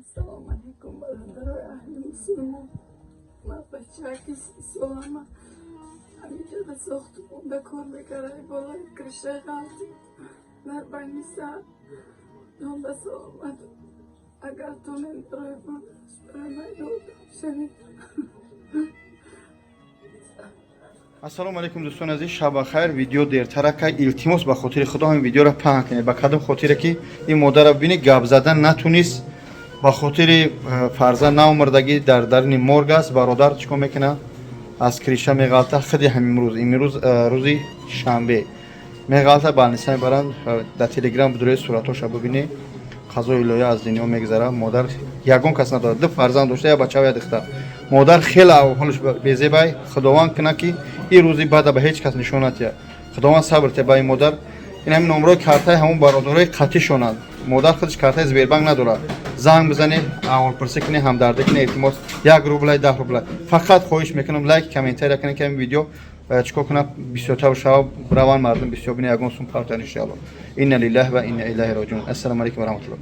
Ассалому алайкум, бародарои аҳли мусулмон. Ман бачаки 30 солама, ҳаминҷа да сохтмонда кор мекард, болои крыша ғалтид дар больница. Ҷон ба саломат. Агар тонем, барои бурдаш, барои ман ёрдам шавед. Ассалому алайкум, дӯстони азиз, шаба хайр. Видео дертаракай, илтимос, ба хотири Худо ҳамин видеоро паҳн кунед. Ба кадом хотире ки ин модарро бибинед, гап задан натунист, ба хотири фарзанд наомурдагӣ дар даруни морг аст. Бародар чӣ кор мекунад? Аз крыша меғалта. Худи ҳамин рӯз, имрӯз, рӯзи шанбе, меғалта, больница мебаранд. Дар Телеграм будурои суратҳоша бибинед. Қазои илоҳӣ, аз дунё мегзарад. Модар ягон кас надорад, ду фарзанд дошта, як бача, як духтар. Модар хеле аҳволаш безебай. Худованд кунад, ки ин рӯзи бада ба ҳеҷ кас нишон натиҳад. Худованд сабр тиҳад ба ин модар. Ин ҳамин номрои картаи ҳамон бародарои қатишонанд. Модар худаш картаи Сбербанк надорад. Занг бизанед, аҳволпурсӣ кунед, ҳамдардӣ кунед, илтимос. 1 рублай, 10 рублай. Фақат хоҳиш мекунам, лайк, комментария кунед, ки ҳамин видео чикор кунад, бисёртар шава, раванд, мардум бисёр бинед, ягон сум партан, иншоалло. Инна лиллаҳи ва инна илайҳи роҷиун. Ассалому алайкум ва раҳматуллоҳ.